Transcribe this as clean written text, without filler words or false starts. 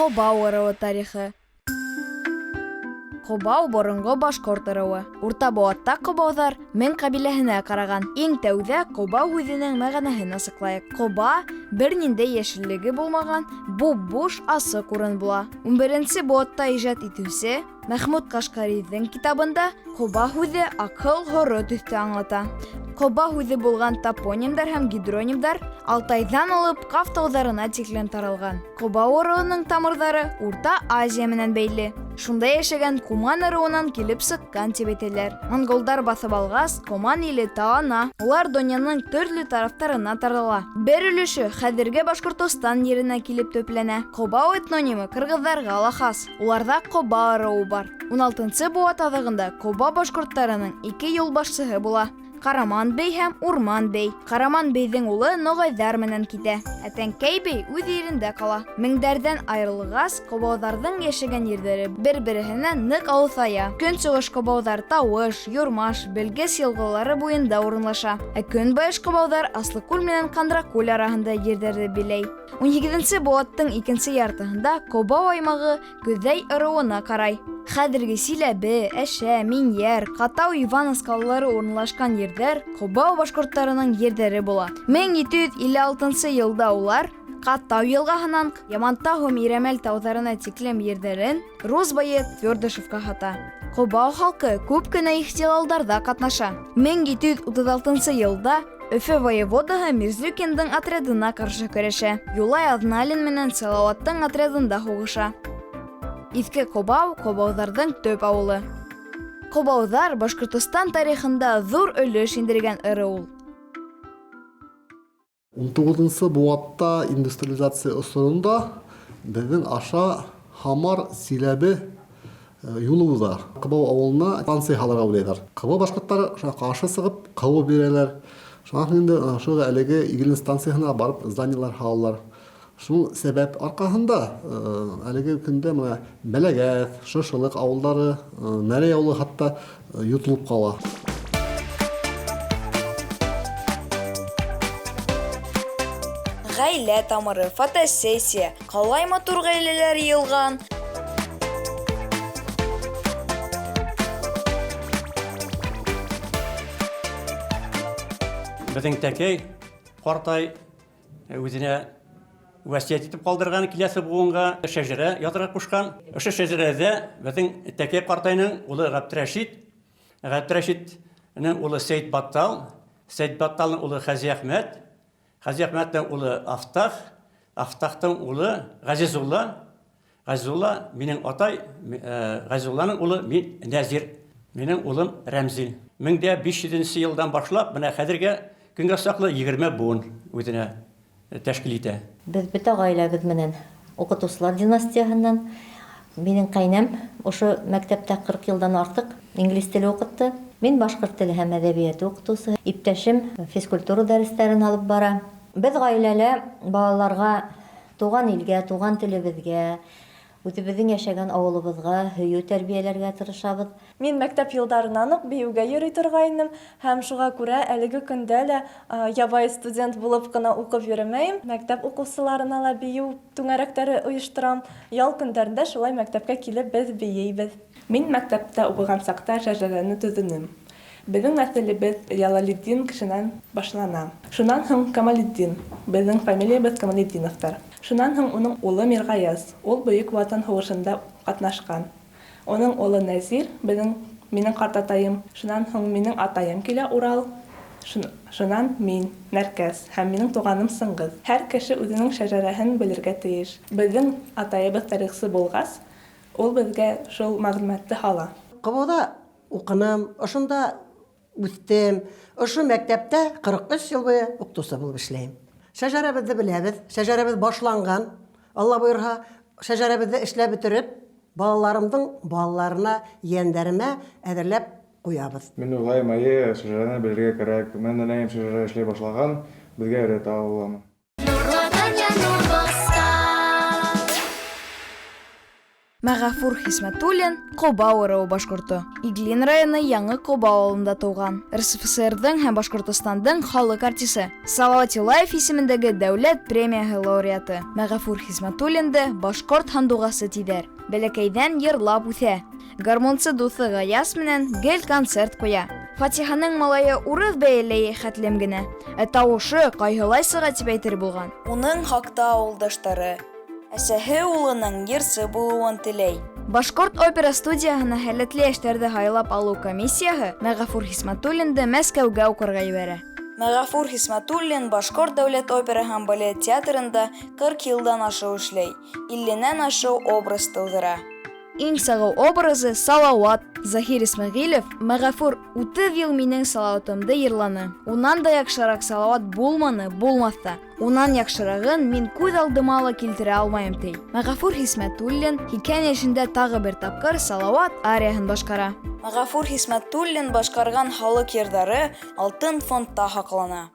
Ҡобау ырыуы тарихы. Ҡобау боронғо башҡорт ырыуы. Урта быуатта ҡобауҙар мең ҡәбиләһенә ҡараған. Иң тәүҙә ҡобау һүҙенең мәғәнәһен асыҡлайыҡ. Ҡоба бер ниндәй йәшеллеге булмаған буп-буш асыҡ урын була. Унберенсе быуатта ижад итеүсе Мәхмүт Ҡашҡариҙың китабында ҡоба һүҙе аҡһыл һоро төҫтө аңлата. Ҡоба һүҙе булған топонимдар һәм гидронимдар Алтайҙан алып Ҡаф тауҙарына тиклем таралған. Ҡобау ырыуының тамырҙары Урта Азия менән бәйле. Шунда йәшәгән Куман ырыуынан килеп сыҡҡан тип әйтәләр. Монголдар баҫып алғас, Куман иле талана. Улар донъяның төрлө тарафтарына тарала. Бер өлөшө хәҙерге Башҡортостан еренә килеп төпләнә. Ҡобау этнонимы ҡырғыҙҙарға ла хас. Уларҙа Ҡоба ырыуы бар. Уналтынсы быуат аҙағында Ҡоба башҡорттарының ике юлбашсыһы була. Ҡараман бей һәм Урман бей. Ҡараман бейҙең улы ноғайҙар менән китә, ә Тәңкәй бей үҙ ерендә ҡала. Меңдәрҙән айырылғас, ҡобауҙарҙың йәшәгән ерҙәре бер-береһенән ныҡ алыҫая. Көнсығыш ҡобауҙар Тауыш, Юрмаш, Белгес йылғалары буйында урынлаша, ә көнбайыш ҡобауҙар Аслыкүл менән Ҡандракүл араһында ерҙәрҙе биләй. Унһигеҙенсе быуаттың икенсе яртыһында Ҡобау аймағы Көҙәй ырыуына ҡарай. Хәҙерге Силәбе, Әшә, Минйәр, Ҡатау, Ивановск ҡалалары урынлашҡан ерҙәр Ҡобау башҡорттарының ерҙәре була. 1756 йылда улар Ҡатау йылғаһынан Ямантау һәм Ирәмәл тауҙарына тиклем ерҙәрен рус байы Твердышевҡа һата. Ҡобау халҡы күп кенә ихтилалдарҙа ҡатнаша. 1736 йылда Өфө воеводаһы Мирзлюкиндың отрядына ҡаршы көрәшә. Юлай Аҙналин менән Салауаттың отрядында һуғыша. Иҫке Ҡобау ҡобауҙарҙың төп ауылы. Ҡобауҙар Башҡортостан тарихында ҙур өлөш индергән ырыу ул. Ун туғыҙынсы быуатта индустриализация осоронда беҙҙең аша Һамар Силәбе юлы уҙа. Ҡобау ауылына станция һалырға уйлайҙар. Ҡобау башҡорттары шуға ҡаршы сығып, ҡыуып бирәләр. Шунан һуң инде ошо әлеге Иглин станцияһына барып зданиелар һалалар. Шул сәбәп арҡаһында әлеге көндә мына Бәләгәҫ, Шыршылыҡ ауылдары, Мәрәй ауылы хатта йотолоп ҡала. Ғаилә тамыры, фотосессия, ҡалай матур ғаиләләр йыйылған. Беҙҙең тәкәй ҡартай үҙенә вәсиәт итеп ҡалдырған киләсе быуынға шәжәрә яҙырға ҡушҡан. Ошо шәжәрәҙә беҙҙең тәкәй ҡартайның улы Ғәбдрәшит, Ғәбдрәшитнең улы Сәйт Баттал, Сәйт Батталның улы Хәзи Әхмәт, Хәзи Әхмәттең улы Афтах, Афтахтың улы Ғәзизулла, Ғәзизулла минең атай, Ғәзизулланың улы мин Нәзир, минең улым Рәмзил. Мең дә биш йөҙөнсө йылдан башлап, бына хәҙергә көнгә саҡлы егерме быуын үҙенә тәшкил итә. Беҙ бөтә ғаиләбеҙ менән уҡытыусылар династияһынан. Минең ҡәйнәм ошо мәктәптә 40 йылдан артыҡ инглиз теле уҡытты. Мин башҡорт теле һәм әҙәбиәте уҡытыусыһы. Иптәшем физкультура дәрестәрен алып бара. Беҙ ғаиләлә балаларға туған илгә, туған телебеҙгә, үҙебеҙҙең йәшәгән ауылыбыҙға һөйөү тәрбиәләргә тырышабыҙ. Мин мәктәп йылдарынан уҡ бейеүгә йөрөй торғайным һәм шуға күрә әлеге көндә лә ябай студент булып ҡына уҡып йөрөмәйем. Мәктәп уҡыусыларына ла бейеү түңәрәктәре ойошторам. Ял көндәрендә шулай мәктәпкә килеп беҙ бейейбеҙ. Мин мәктәптә уҡыған саҡта шәжәрәне төҙөнөм. Беҙҙең нәҫелебеҙ Ялалетдин кешенән башлана. Шунан һуң Камалетдин, беҙҙең фамилиябыҙ Камалетдиновтар. Шунан һуң уның улы Мирғаяз, ул Бөйөк Ватан һуғышында ҡатнашҡан. Уның улы Нәзир, минең ҡартатайым. Шунан һуң минең атайым килә Урал. Шунан мин, Нәркәс, һәм минең туғаным Сыңғыҙ. Һәр кеше үҙенең шәжәрәһен белергә тейеш. Беҙҙең атайыбыҙ тарихсы булғас, ул беҙгә шул мәғлүмәтте һала. Ҡобауҙа уҡыным, ошонда үҫтем. Ошо мәктәптә 43 йыл буйы уҡытыусы булып эшләйем. Шәжәрәбеҙҙе беләбеҙ, шәжәрәбеҙ башланған. Алла бойорһа, шәжәрәбеҙҙе эшләп бөтөрөп, балаларымдың балаларына, ейәндәремә әҙерләп ҡуябыҙ. Мин уйлайым, әйе, шәжәрәне белергә кәрәк. Мин әнәйем шәжәрә эшләй башлаған, беҙгә өйрәтә ала. Мәғәфүр Хисмәтуллин Ҡобау ырыуы башҡорто. Иглин районы Яңы Ҡобау ауылында тыуған. РСФСР-ҙың һәм Башҡортостандың халыҡ артисы. Салауат Юлаев исемендәге дәүләт премияһы лауреаты. Мәғәфүр Хисмәтуллинды башҡорт һандуғасы тиҙәр. Бәләкәйҙән йырлап үҫә. Гармунсы дуҫы Гаяз менән гел концерт ҡуя. Фатиханың малайы урыҫ бәйәләйе хәтлем генә, ә тауышы ҡайһылай сыға тип әйтер булған. Уның хаҡта ауылдаштары, Әсәһе улының йырсы булыуын теләй. Башҡорт опера студияһына һәләтле йәштәрҙе һайлап алыу комиссияһы Мәғәфүр Хисмәтуллинды Мәскәүгә уҡырға ебәрә. Мәғәфүр Хисмәтуллин Башҡорт дәүләт опера һәм балет театрында 40 йылдан ашыу эшләй, илленән ашыу образ тыуҙыра. Иң сағыу образы, Салауат. Заһир Исмәғилев, Мәғәфүр 30 йыл минең Салауатымды йырланы. Унан да яҡшыраҡ Салауат булманы, булмаҫ та. Унан яҡшырағын мин күҙ алдыма ла килтерә алмайым, ти. Мәғәфүр Хисмәтуллин 80 йәшендә тағы бер тапҡыр Салауат арияһын башҡара. Мәғәфүр Хисмәтуллин башҡарған халыҡ йырҙары алтын фондта һаҡлана.